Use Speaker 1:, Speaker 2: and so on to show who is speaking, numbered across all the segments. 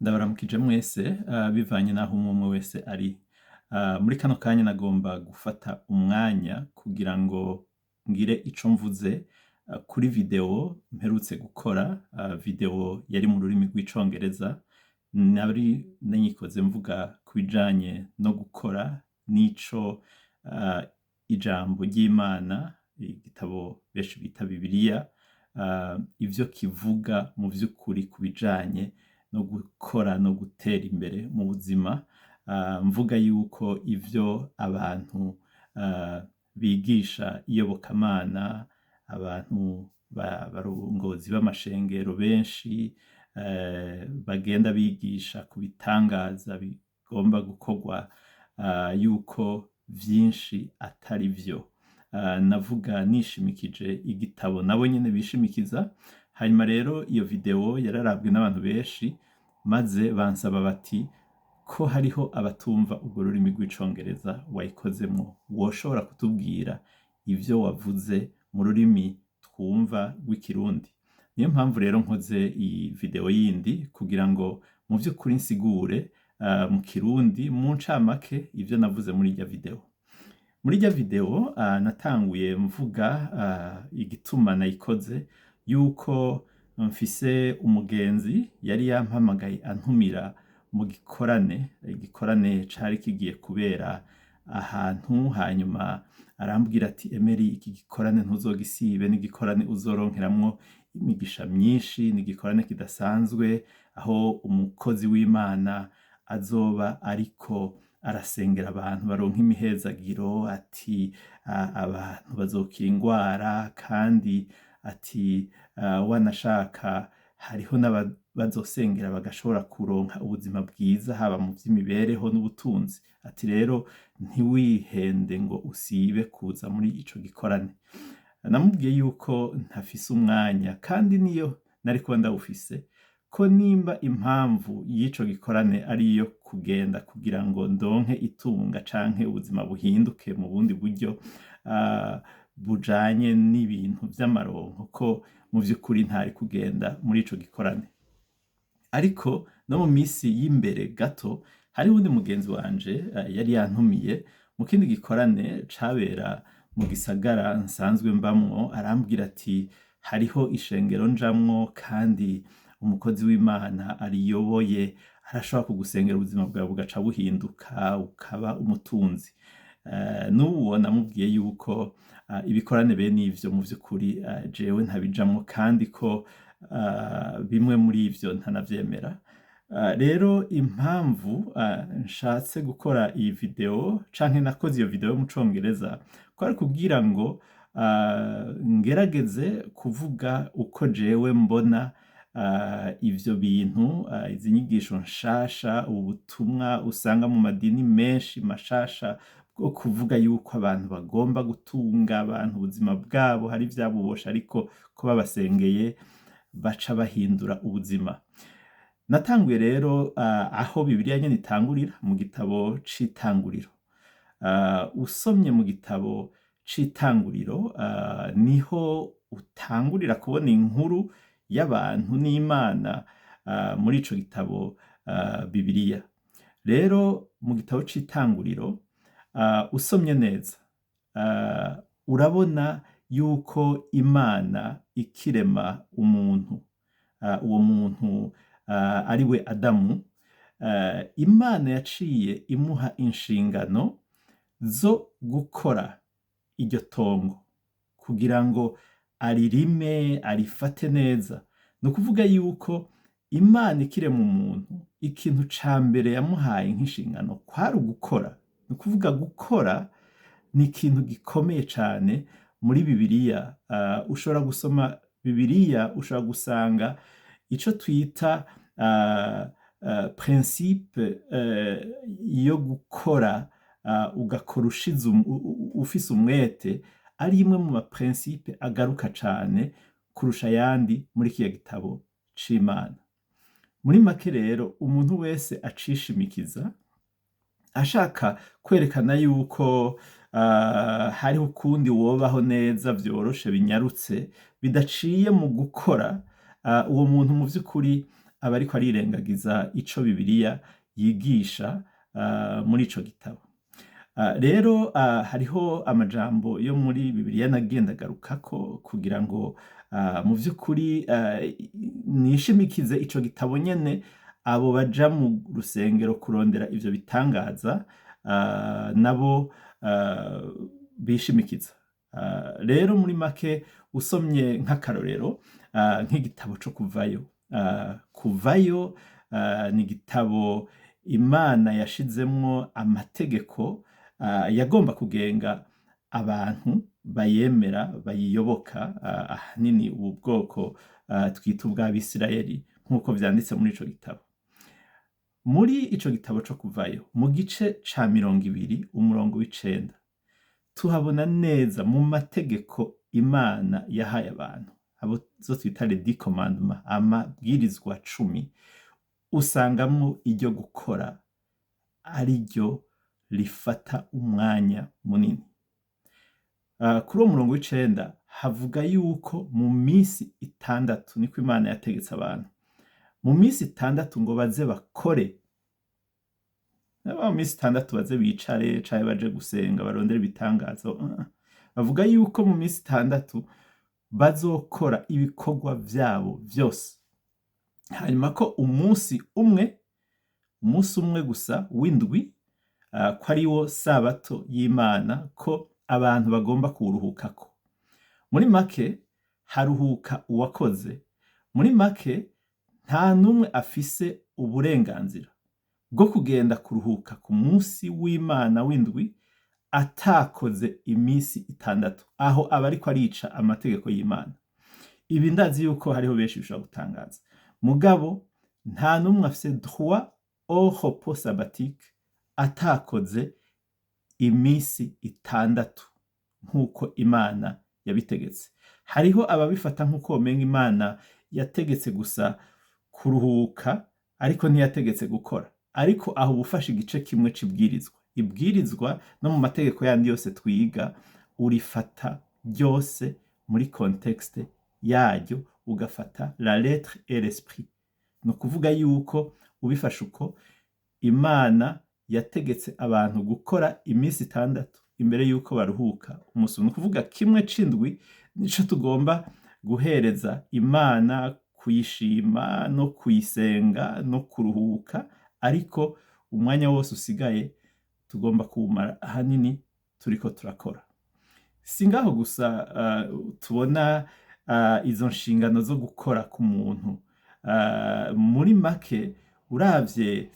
Speaker 1: Ndabaramukije mwese bivanye n'aho umwe umwe wese ari. Muri kano kanya nagomba gufata umwanya kugira ngo ngire ico mvuze kuri video mperutse gukora, video yari mu rurimi rw'Icongereza, nari nayikoze mvuga ku bijanye no gukora n'ico ijambo ry'Imana, igitabo benshi bita Bibiliya, ivyo kivuga mu vy'ukuri ku bijanye no gukora no gutera imbere mu buzima, mvuga yuko ivyo abantu bigisha iyobokamana, abantu barongozi b'amashengero benshi bagenda bigisha ku bitangaza bigomba gukorwa, yuko vyinshi atari vyo. Navuga nishimikije igitabo nabo nyene bishimikiza. Hanyuma rero iyo video yararabwe n'abantu benshi, maze bansaba bati: "Ko hariho abatumva urwo rurimi rw'Icongereza wayikozemwo, woshobora kutubwira ivyo wavuze mu rurimi twumva rw'Ikirundi?" Niyo mpamvu rero nkoze iyi video yindi kugira ngo mu vy'ukuri nsigure mu Kirundi, mu ncamake, ivyo navuze muri irya video. Muri irya video natanguye mvuga igituma nayikoze, yuko mfise umugenzi yari yampamagaye antumira mu gikorane, igikorane cari kigiye kubera ahantu. Hanyuma arambwira ati: "Emery, iki gikorane ntuzogisibe, n'igikorane uzoronkeramwo imigisha myinshi, ni igikorane kidasanzwe aho umukozi w'Imana azoba ariko arasengera abantu baronka imihezagiro," ati "abantu bazokira ingwara," kandi ati "wanashaka hariho n'abazosengera bagashobora kuronka ubuzima bwiza, haba mu vy'imibereho n'ubutunzi." Ati: "Rero ntiwihende ngo usibe kuza muri ico gikorane." Namubwiye yuko ntafise umwanya, kandi niyo nari kuba ndawufise, ko nimba impamvu y'ico gikorane ari iyo kugenda kugira ngo ndonke itunga canke ubuzima buhinduke mu bundi buryo bujanye n'ibintu vy'amaronko, ko mu vy'ukuri ntari kugenda muri ico gikorane. Ariko no mu misi y'imbere gato hariho uwundi mugenzi wanje yari yantumiye mu kindi gikorane cabera mu gisagara nsanzwe mbamwo. Arambwira ati: "Hariho ishengero njamwo, kandi umukozi w'Imana ariyoboye arashobora kugusengera ubuzima bwawe bugaca buhinduka, ukaba umutunzi." N'uwo namubwiye yuko ibikorane bene ivyo mu vy'ukuri jewe ntabijamwo, kandi ko bimwe muri ivyo ntanavyemera. Rero impamvu nshatse gukora iyi video canke nakoze iyo video yo mu Congereza, kwari kugira ngo ngerageze kuvuga uko jewe mbona ivyo bintu, izi nyigisho nshasha, ubu butumwa usanga mu madini menshi mashasha bwo kuvuga yuko abantu bagomba gutunga abantu, ubuzima bwabo hari ivyabuboshe, ariko ko babasengeye baca bahindura ubuzima. Natanguye rero aho Bibiliya nyene itangurira, mu gitabo c'Itanguriro. Usomye mu gitabo c'Itanguriro, niho utangurira kubona inkuru y'abantu n'Imana muri ico gitabo Bibiliya. Rero mu gitabo c'Itanguriro, usomye neza, urabona yuko Imana ikirema umuntu, uwo muntu ari we Adamu, Imana yaciye imuha inshingano zo gukora iryo tongo kugira ngo aririme, arifate neza. Ni ukuvuga yuko Imana ikirema umuntu, ikintu ca mbere yamuhaye nk'inshingano kwari ugukora. Ni ukuvuga gukora ni ikintu gikomeye cane muri Bibiliya. Ushobora gusoma Bibiliya, ushobora gusanga ico twita principe yo gukora, ugakora ushize ufise umwete, ari imwe mu ma principe agaruka cane kurusha ayandi muri kiriya gitabo c'Imana. Muri make rero, umuntu wese acishimikiza ashaka kwerekana yuko hariho ukundi wobaho neza vyoroshe, binyarutse, bidaciye mu gukora, uwo muntu mu vy'ukuri aba ariko arirengagiza ico Bibiliya yigisha muri ico gitabo. Rero hariho amajambo yo muri Bibiliya nagiye ndagarukako kugira ngo mu vy'ukuri nishimikize ico gitabo nyene, abo baja mu rusengero kurondera ivyo bitangaza nabo bishimikiza. Rero muri make, usomye nk'akarorero nk'igitabo co Kuvayo. Kuvayo ni igitabo Imana yashizemwo amategeko yagomba kugenga abantu bayemera, bayiyoboka, ahanini ubu bwoko twita ubw'Abisirayeli, nk'uko vyanditse muri ico gitabo. Muri ico gitabo co Kuvayo, mu gice ca 20, umurongo w'9, tuhabona neza mu mategeko Imana yahaye abantu, abo zo twita les 10 commandements, amabwirizwa 10, usangamwo iryo gukora ariryo rifata umwanya munini. Kuri uwo murongo w'9 havuga yuko mu minsi 6, niko Imana yategetse abantu, mu minsi 6 ngo baze bakore. Mu minsi 6 baze bicare canke baje gusenga barondere ibitangaza. Bavuga yuko mu minsi 6 bazokora ibikorwa vyabo vyose, hanyuma ko umunsi umwe, umunsi umwe gusa w'indwi, ko ari wo sabato y'Imana, ko abantu bagomba kuwuruhukako. Muri make, haruhuka uwakoze. Muri make, nta n'umwe afise uburenganzira bwo kugenda kuruhuka ku munsi w'Imana w'indwi atakoze iminsi 6. Aho aba ariko arica amategeko y'Imana. Ibi ndazi yuko hariho benshi bishobora gutangaza, mugabo nta n'umwe afise droit au repos sabbatique atakoze iminsi 6 nk'uko Imana yabitegetse. Hariho ababifata nk'uko womenga Imana yategetse gusa kuruhuka ariko ntiyategetse gukora. Ariko aho uba ufashe igice kimwe c'ibwirizwa. Ibwirizwa no mu mategeko yandi yose twiga, urifata ryose muri contexte yaryo, ugafata la lettre et l'esprit. Ni ukuvuga yuko ubifashe uko, Imana yategetse abantu gukora iminsi 6 imbere yuko baruhuka umunsi umwe. Ni ukuvuga kimwe c'indwi nico tugomba guhereza Imana, kuyishima no kuyisenga no kuruhuka, ariko umwanya wose usigaye tugomba kuwumara ahanini turiko turakora. Si ngaho gusa tubona izo nshingano zo gukora ku muntu. Muri make, uravye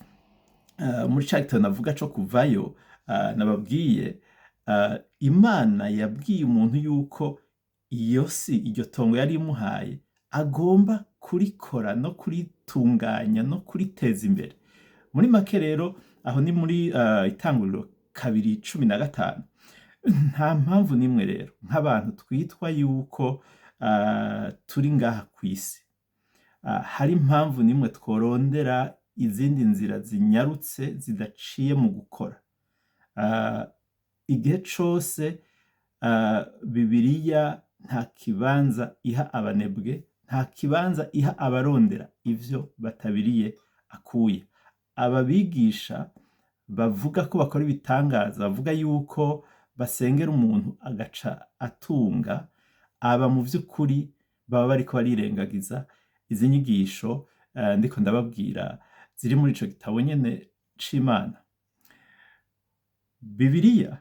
Speaker 1: muri ca gitabo navuga co Kuvayo, nababwiye, Imana yabwiye umuntu yuko iyo si iryo tongo yari imuhaye agomba kurikora no kuritunganya no kuriteza imbere. Muri make rero, aho ni muri Itanguriro 2:15. Nta mpamvu n'imwe rero nk'abantu twitwa yuko turi ngaha kw'isi, hari impamvu n'imwe tworondera izindi nzira zinyarutse zidaciye mu gukora. Igihe cose Bibiliya nta kibanza iha abanebwe, nta kibanza iha abarondera ivyo batabiriye akuye. Aba bigisha bavuga ko bakora ibitangaza, bavuga yuko basengera umuntu agaca atunga, aba mu vy'ukuri baba bariko barirengagiza izi nyigisho ndiko ndababwira ziri muri ico gitabo nyene c'Imana. Bibiliya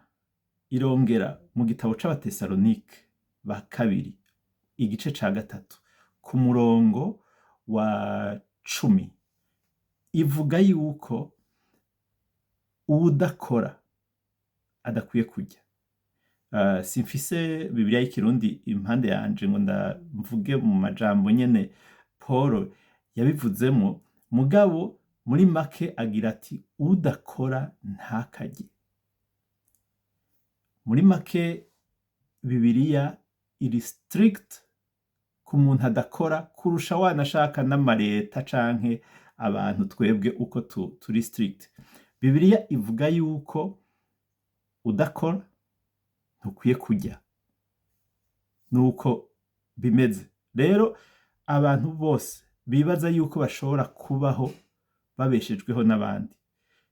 Speaker 1: irongera mu gitabo c'Abatesalonike ba kabiri, igice ca 3, ku murongo wa 10, ivuga yuko uwudakora adakwiye kurya. Simfise Bibiliya y'Ikirundi impande yanje ngo ndamvuge mu majambo nyene Paul yabivuzemwo, mugabo muri make agira ati: "Udakora ntakarye." Muri make, Bibiliya iri strict ku muntu adakora kurusha wanashaka n'amareta canke abantu twebwe uko turi strict. Bibiliya ivuga yuko udakora ntukwiye kurya. Nuko bimeze. Rero abantu bose bibaza yuko bashobora kubaho babeshejweho n'abandi,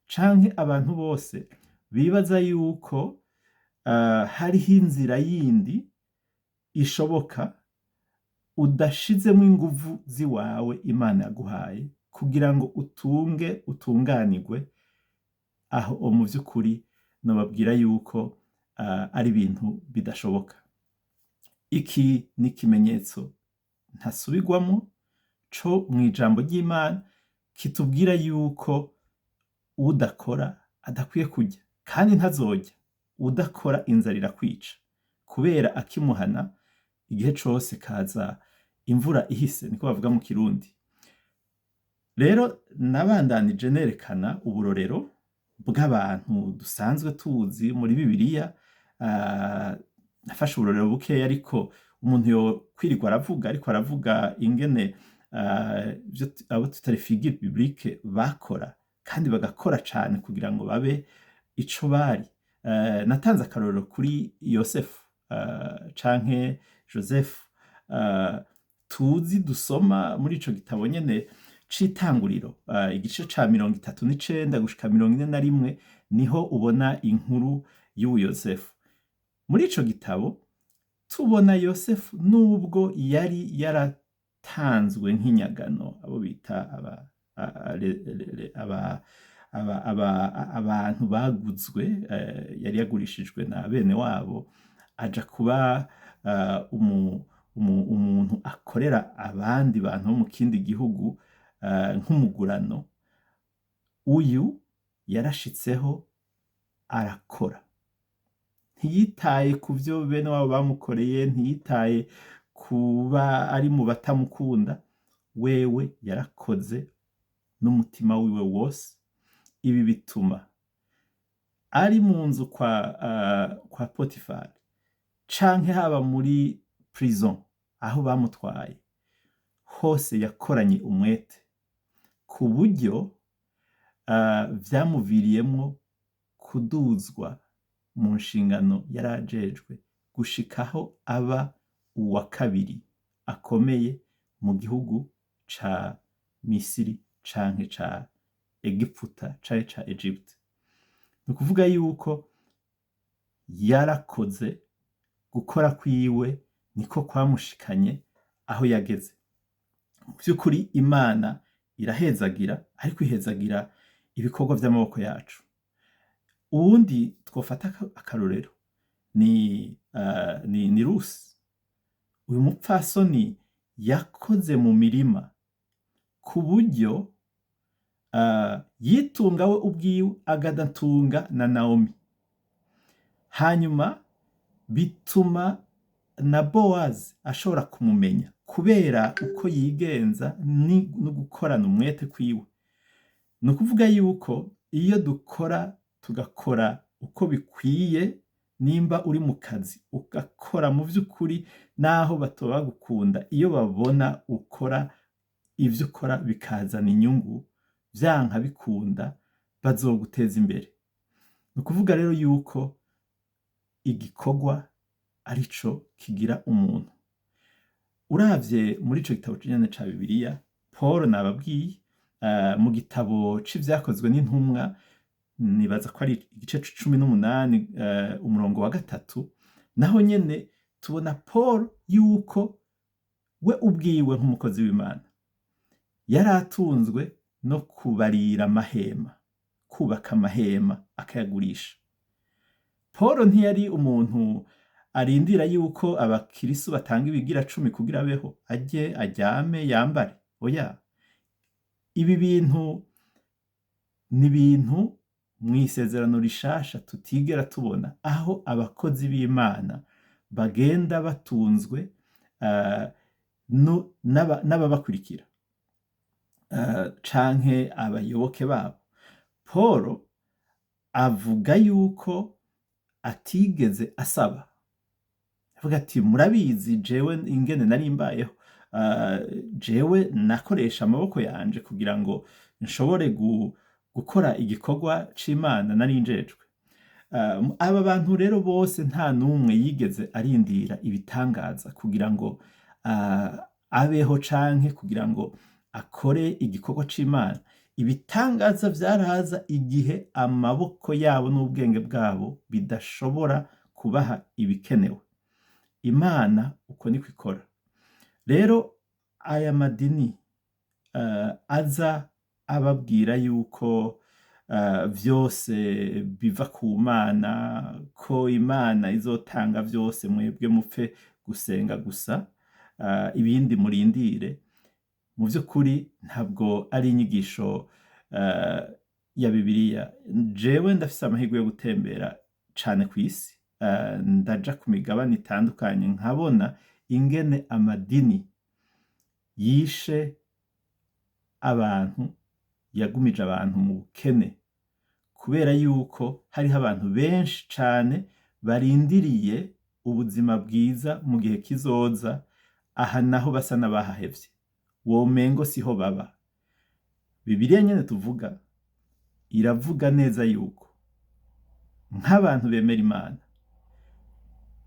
Speaker 1: canke abantu bose bibaza yuko hariho inzira yindi ishoboka udashizemo inguvu ziwawe Imana yaguhaye kugira ngo utunge utunganirwe, aho mu vy'ukuri nobabwira yuko ari ibintu bidashoboka. Iki ni ikimenyetso ntasubirwamo co mw'ijambo ry'Imana kitubwira yuko udakora adakwiye kurya kandi ntazorya. Udakora inzara irakwica, kubera akimuhana igihe cose kaza imvura ihise, niko bavuga mu Kirundi. Rero nabandanije nerekana uburorero bw'abantu dusanzwe tuzi muri Bibiliya. Nafashe uburorero bukeya, ariko umuntu yo kwirirwa aravuga, ariko aravuga ingene abo tutari figure biblique bakora kandi bagakora cane kugira ngo babe ico bari. Natanze akarorero kuri Yosefu canke Joseph, tuzi dusoma muri ico gitabo nyene c'Itanguriro, igice ca 39 gushika 41, niho ubona inkuru y'uwu Yosefu. Muri ico gitabo tubona Yosefu nubwo yari yaratanzwe nk'inyagano, abo bita abantu baguzwe, yari yagurishijwe na bene wabo, aja kuba umuntu akorera abandi bantu bo mu kindi gihugu nk'umugurano. Uyu yarashitseho arakora, ntiyitaye ku vyo bene wabo bamukoreye, ntiyitaye kuba ari mu batamukunda, wewe yarakoze n'umutima wiwe wose. Ibi bituma ari mu nzu kwa Potifari canke haba muri prison aho bamutwaye hose, yakoranye umwete ku buryo vyamuviriyemwo kuduzwa mu nshingano yari ajejwe, gushikaho aba uwa kabiri akomeye mu gihugu ca Misiri canke ca Egiputa canke ca Egypte. Ni ukuvuga yuko yarakoze, gukora kwiwe niko kwamushikanye aho yageze. Mu vy'ukuri Imana irahezagira, ariko ihezagira ibikorwa vy'amaboko yacu. Uwundi twofata akarorero ni Rusi. Uyu mupfasoni yakoze mu mirima ku buryo yitunga we ubwiwe, agadatunga na Naomi. Hanyuma bituma na Bowazi ashobora kumumenya kubera uko yigenza no gukorana umwete kwiwe. Ni ukuvuga yuko iyo dukora, tugakora uko bikwiye, nimba uri mu kazi ugakora mu vy'ukuri, naho batoba bagukunda, iyo babona ukora ivyo ukora bikazana inyungu, vyanka bikunda bazoguteza imbere. Ni ukuvuga rero yuko igikorwa arico kigira umuntu. Uravye muri ico gitabo nyene ca Bibiliya, Paul nababwiye, mu gitabo c'Ivyakozwe n'Intumwa, nibaza ko ari igice 18, umurongo wa 3, naho nyene tubona Paul yuko we ubwiwe nk'umukozi w'Imana yari atunzwe no kubarira amahema, kubaka amahema akayagurisha. Paul ntiyari umuntu arindira yuko abakirisu batanga ibigira cumi kugira abeho, arye, aryame, yambare. Oya, ibi bintu ni ibintu mw'isezerano rishasha tutigera tubona, aho abakozi b'Imana bagenda batunzwe n'ababakurikira canke abayoboke babo. Paul avuga yuko atigeze asaba, avuga ati murabizi jewe ingene nari mbayeho, jewe nakoresha amaboko yanje kugira ngo nshobore gukora igikorwa c'Imana nari njejwe. Aba bantu rero bose nta n'umwe yigeze arindira ibitangaza kugira ngo abeho canke kugira ngo akore igikorwa c'Imana. Ibitangaza vyaraza igihe amaboko yabo n'ubwenge bwabo bidashobora kubaha ibikenewe. Imana uko niko ikora. Rero aya madini aza ababwira yuko vyose biva ku Mana, ko Imana izotanga vyose, mwebwe mupfe gusenga gusa, ibindi murindire, mu vy'ukuri ntabwo ari inyigisho ya Bibiliya. Jewe ndafise amahirwe yo gutembera cane kw'isi, ndaja ku migabane itandukanye, nkabona ingene amadini yishe abantu, yagumije abantu mu bukene, kubera yuko hariho abantu benshi cane barindiriye ubuzima bwiza mu gihe kizoza, aha naho basa n'abahahevye, womengo siho baba. Bibiliya nyene tuvuga iravuga neza yuko nk'abantu bemera Imana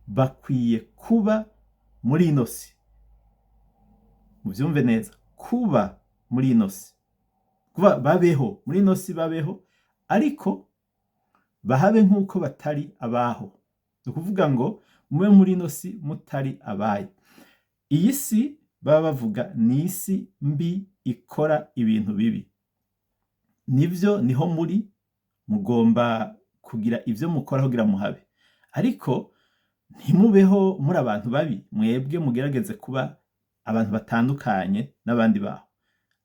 Speaker 1: bakwiye kuba muri ino si. Muvyumve neza, kuba muri ino si, kuba babeho muri ino si, babeho ariko bahabe nk'uko batari abaho. Ni ukuvuga ngo mube muri ino si mutari abayo. Iyi si baba bavuga ni isi mbi ikora ibintu bibi. Nivyo, niho muri mugomba kugira ivyo mukora kugira muhabe, ariko ntimubeho muri abantu babi. Mwebwe mugerageze kuba abantu batandukanye n'abandi baho,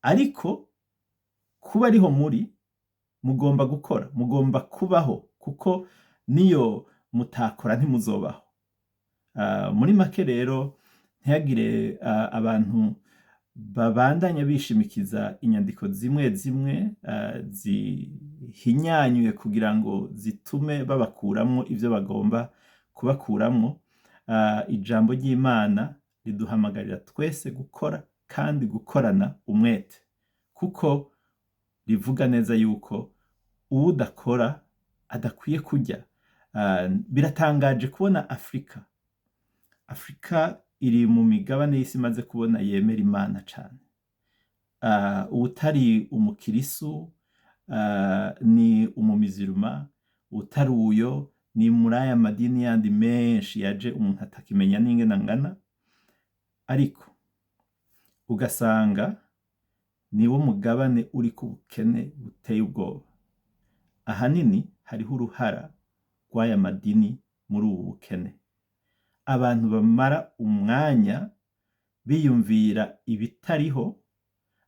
Speaker 1: ariko kuba ariho muri mugomba gukora, mugomba kubaho, kuko niyo mutakora ntimuzobaho. Muri make rero, ntihagire abantu babandanya bishimikiza inyandiko zimwe zimwe zihinyanyuye kugira ngo zitume babakuramwo ivyo bagomba kubakuramwo. Ijambo ry'Imana riduhamagarira twese gukora kandi gukorana umwete, kuko rivuga neza yuko uwudakora adakwiye kurya. Biratangaje kubona Afurika iri mu migabane y'isi imaze kubona yemera Imana cane. Uwutari umukirisu ni umumiziruma, utari uyo ni muri aya madini yandi menshi yaje umuntu atakimenya n'ingene angana, ariko ugasanga niwo mugabane uriko ubukene buteye ubwoba. Ahanini hariho uruhara rw'aya madini muri ubu bukene. Abantu bamara umwanya biyumvira ibitariho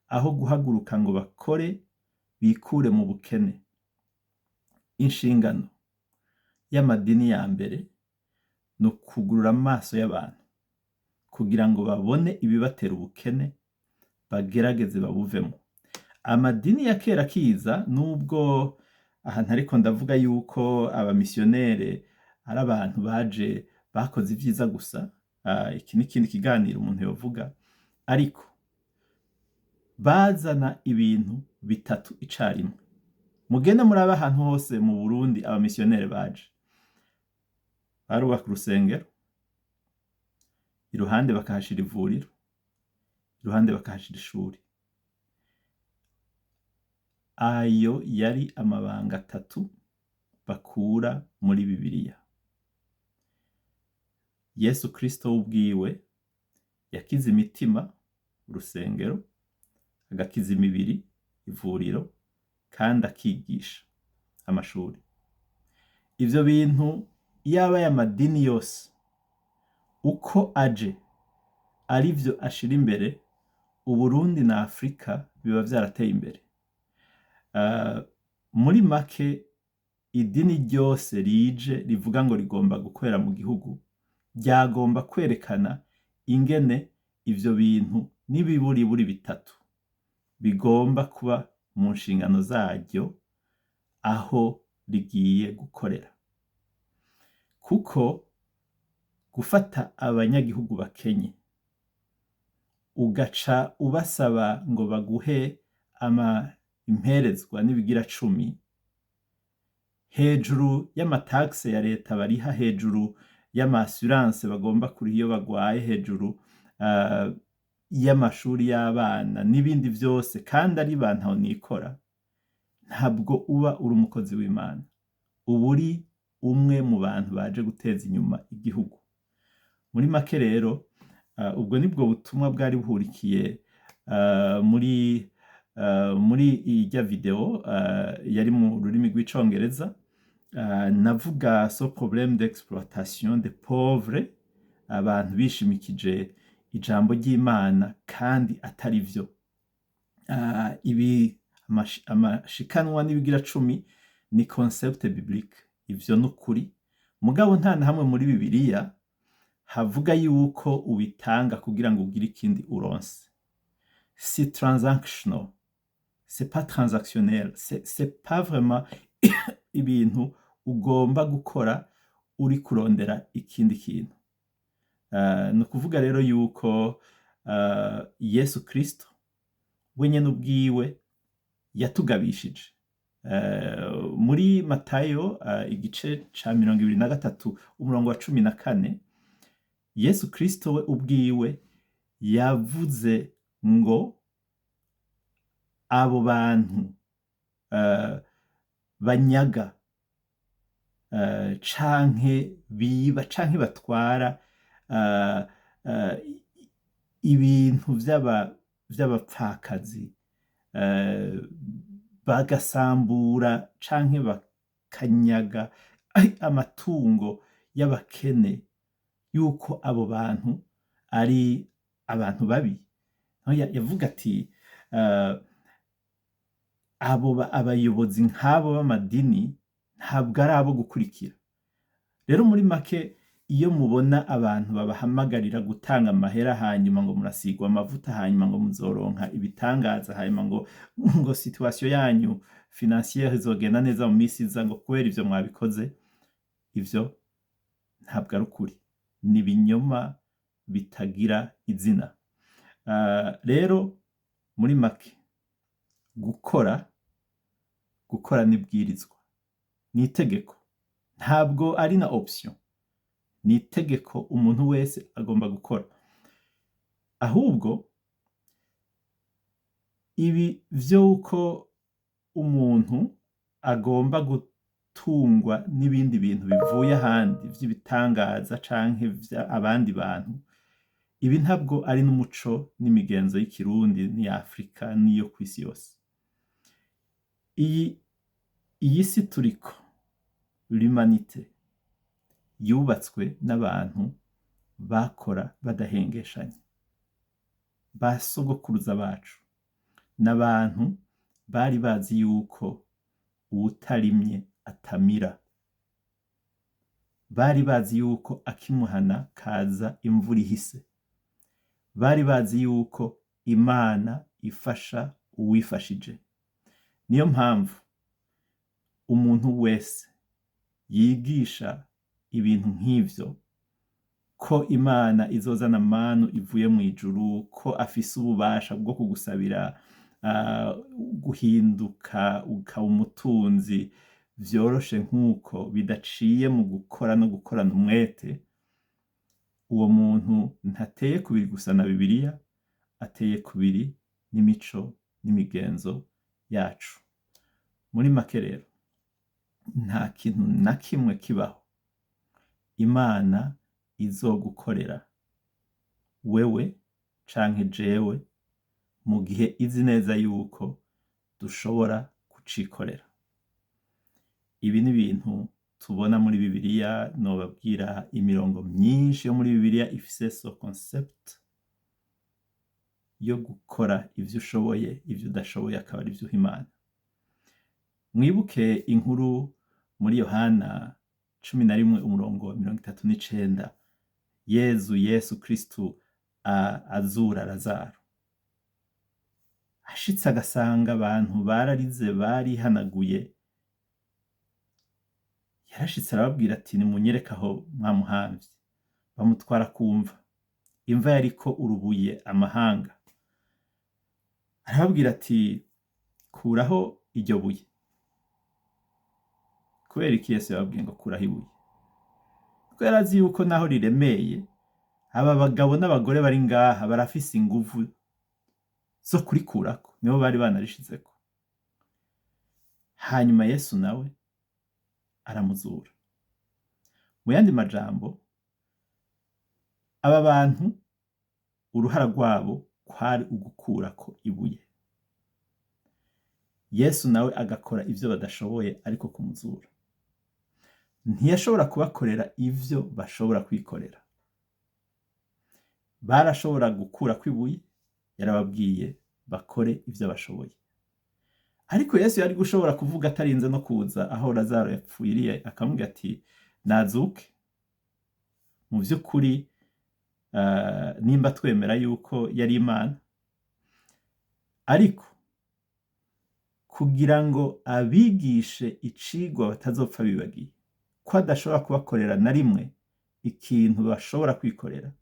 Speaker 1: aho guhaguruka ngo bakore bikure mu bukene. Inshingano y'amadini ya mbere ni ukugurura amaso y'abantu kugira ngo babone ibibatera ubukene, bagerageze babuvemo. Amadini ya kera kiza, nubwo ahantu ariko ndavuga yuko abamisiyonere ari abantu baje bakoze ivyiza gusa, iki ni ikindi kiganiro umuntu yovuga, ariko bazana ibintu bitatu icarimwe. Mugende murabe ahantu hose mu Burundi abamisiyonere baje, barubaka urusengero, iruhande bakahashira ivuriro, iruhande bakahashira ishuri. Ayo yari amabanga atatu bakura muri Bibiliya. Yesu Kristo ubwiwe yakiza imitima, urusengero, agakiza imibiri, ivuriro, kandi akigisha, amashuri. Ivyo bintu iyaba aya madini yose uko aje arivyo ashira imbere, Uburundi na Afurika biba vyarateye imbere. Muri make, idini ryose rije rivuga ngo rigomba gukorera mu gihugu ryagomba kwerekana ingene ivyo bintu n'ibiburiburi bitatu bigomba kuba mu nshingano zaryo aho rigiye gukorera. Kuko gufata abanyagihugu bakenye ugaca ubasaba ngo baguhe ama imperezwa n'ibigira cumi hejuru y'amataxe ya leta bariha, hejuru y'ama assurance bagomba kuriha iyo bagwaye, hejuru y'amashuri y'abana n'ibindi vyose, kandi ari ba ntahonikora, ntabwo uba uri umukozi w'Imana. Uba uri umwe mu bantu baje guteza inyuma igihugu. Muri make rero, ubwo nibwo butumwa bwari buhurikiye muri irya video yari mu rurimi rw'Icongereza. Navuga ce problème d'exploitation des pauvres, abantu bishimikije ijambo ry'Imana kandi atari vyo. Ibi amashikanwa n'ibigira cumi ni concept biblique, ivyo nukuri, mugabo nta na hamwe muri Bibiliya havuga yuko ubitanga kugira ngo ugire ikindi uronse. Si transactional, c'est pas transactionnel, c'est pas vraiment ibintu ugomba gukora uri kurondera ikindi kintu. Ni ukuvuga rero yuko Yesu Kristo we nyene ubwiwe yatugabishije. Muri Matayo, igice ca 23, umurongo wa 14, Yesu Kristo we ubwiwe yavuze ngo abo bantu banyaga canke biba canke batwara ibintu vy'abapfakazi, bagasambura canke bakanyaga amatungo y'abakene, yuko abo bantu ari abantu babi. Aho yavuga ati abo abayobozi nk'abo b'amadini ntabwo ari abo gukurikira. Rero muri make, iyo mubona abantu babahamagarira gutanga amahera, hanyuma ngo murasigwa amavuta, hanyuma ngo muzoronka ibitangaza, hanyuma ngo situation yanyu financière izogenda neza mu misi iza, ngo kubera ivyo mwabikoze, ivyo ntabwo ari ukuri, ni ibinyoma bitagira izina. Rero muri make, gukora nibwirizwa, ni itegeko, ntabwo ari na option, ni itegeko, umuntu wese agomba gukora. Ahubwo ibi vy'uko umuntu agomba gutungwa n'ibindi bintu bivuye ahandi vy'ibitangaza canke abandi bantu, ibi ntabwo ari n'umuco n'imigenzo y'Ikirundi n'iya Afrika n'iyo kw'isi yose. Iyi si turiko, l'humanité, yubatswe n'abantu bakora badahengeshanya. Ba sogokuruza bacu n'abantu bari bazi yuko uwutarimye atamira. Bari bazi yuko akimuhana kaza imvura ihise. Bari bazi yuko Imana ifasha uwifashije. Niyo mpamvu umuntu wese yigisha ibintu nk'ivyo, ko Imana izozana manu ivuye mw'ijuru, ko afise ububasha bwo kugusabira guhinduka ukaba umutunzi vyoroshe nk'uko, bidaciye mu gukora no gukorana umwete, uwo muntu ntateye kubiri gusa na Bibiliya, ateye kubiri n'imico n'imigenzo yacu. Muri make rero, nta kintu na kimwe kibaho Imana izogukorera wewe canke jewe mu gihe izi neza yuko dushobora kucikorera. Ibi ni ibintu tubona muri Bibiliya. Nobabwira imirongo myinshi yo muri Bibiliya ifise ce concept yo gukora ivyo ushoboye, ivyo udashoboye akaba ari vyo uha Imana. Mwibuke inkuru muri Yohana 11, umurongo wa 39, Yesu Kristu azura Lazaro. Ashitse agasanga abantu bararize, barihanaguye, yarashitse arababwira ati: "Nimunyereke aho mwamuhamvye." Bamutwara kumva imva yariko urubuye amahanga. Arababwira ati: "Kuraho iryo buye." Kubera iki Yesu yababwiye ngo kuraho ibuye? Kuko yari azi yuko naho riremeye Aba bagabo n'abagore bari ngaha barafise inguvu zo kurikurako, nibo bari banarishizeko. Hanyuma Yesu nawe aramuzura. Mu yandi majambo, aba bantu uruhara rwabo kwari ugukurako ibuye. Yesu nawe agakora ivyo badashoboye, ariko kumuzura. Ntiyashobora kubakorera ivyo bashobora kwikorera. Barashobora gukurako ibuye, yarababwiye bakore ivyo bashoboye. Ariko Yesu yari gushobora kuvuga atarinze no kuza aho Lazaro yapfiriye, akamubwira ati nazuke. Mu vy'ukuri nimba twemera yuko yari Imana, ariko kugira ngo abigishe icigwa batazopfa bibagiye, ko adashobora kubakorera na rimwe ikintu bashobora kwikorera,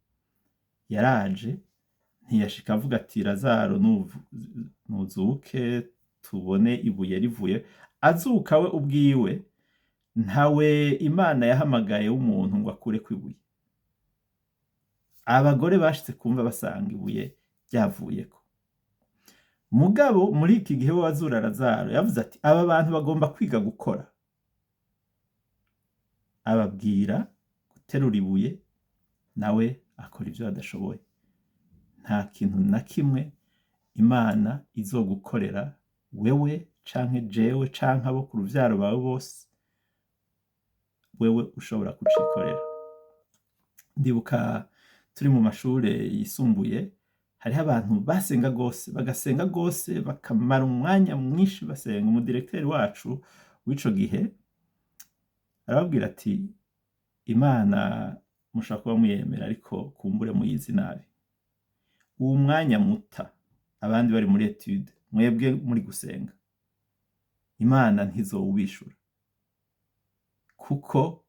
Speaker 1: yaraje ntiyashika avuga ati Lazaro nuzuke tubone ibuye rivuye. Azuka we ubwiwe, ntawe Imana yahamagaye w'umuntu ngo akureko ibuye. Abagore bashitse kumva basanga ibuye ryavuyeko. Mugabo muri iki gihe we wazura Lazaro yavuze ati aba bantu bagomba kwiga gukora. Ababwira guterura ibuye, nawe akora ivyo badashoboye. Nta kintu na kimwe Imana izogukorera wewe canke jewe canke abo ku ruvyaro bawe bose, wewe ushobora kucikorera. Ndibuka turi mu mashure yisumbuye, hariho abantu basenga gose, bagasenga gose, bakamara umwanya mwinshi basenga. Umudirekiteri wacu w'ico gihe arababwira ati Imana mushobora kuba muyemera ariko kumbure muyizi nabi. Uwo mwanya muta abandi bari muri etude, mwebwe muri gusenga, Imana ntizowubishura, kuko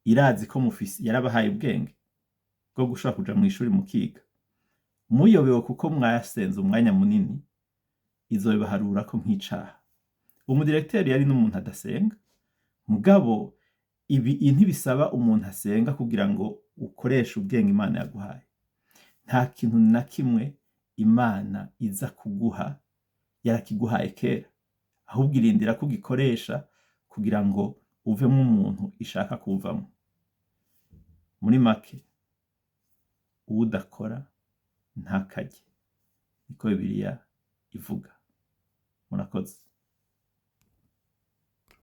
Speaker 1: irazi ko mufise, yarabahaye ubwenge bwo gushobora kuja mw'ishuri mukiga. Muyobewe kuko mwasenze umwanya munini, izobibaharurako nk'icaha. Umudirekiteri yari n'umuntu adasenga, mugabo ibi ntibisaba umuntu asenga kugira ngo ukoreshe ubwenge Imana yaguhaye. Nta kintu na kimwe Imana iza kuguha yarakiguhaye kera, ahubwo irindira ko ugikoresha kugira ngo uvemwo umuntu ishaka kuvamwo. Muri make, uwudakora ntakarye, niko Bibiliya ivuga. Murakoze.